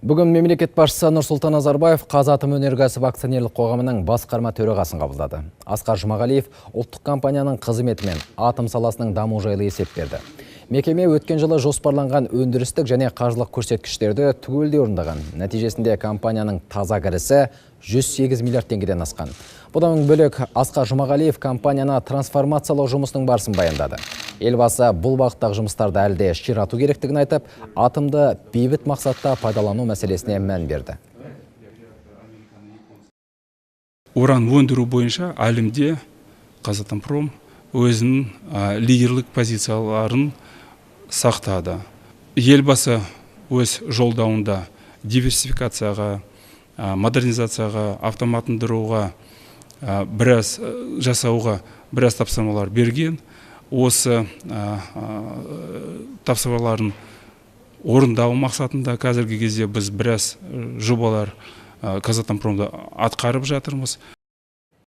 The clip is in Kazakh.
Бүгін мемлекет басшысы Нұрсұлтан Назарбаев «Қазатомөнеркәсіп» акционерлік қоғамының басқарма төрағасын қабылдады. Асқар Жұмағалиев ұлттық компанияның қызметі мен атом саласының дамуы жайлы есеп берді. Мекеме өткен жылы жоспарланған өндірістік және қаржылық көрсеткіштерді түгелдей орындаған. Нәтижесінде компанияның таза кірісі 108 миллиард теңгеден асқан. Бұдан бөлек, Асқар Жұмағалиев компанияны трансформациялау жұмысының барысын баяндады. Елбасы бұл бағыттағы жұмыстарды әлі де ширату керектігін айтып, атомды бейбіт мақсатта пайдалану мәселесіне мән берді. Уран өндіру бойынша әлемде «Қазатомпром» өзінің лидерлік позицияларын сақтады. Елбасы өз жолдауында диверсификацияға, модернизацияға, автоматтандыруға, біраз жасауға біраз тапсырмалар берген. Осы тапсырмаларын орындау мақсатында қазіргі кезде біз біраз жобалар «Казатомпромда» атқарып жатырмыз.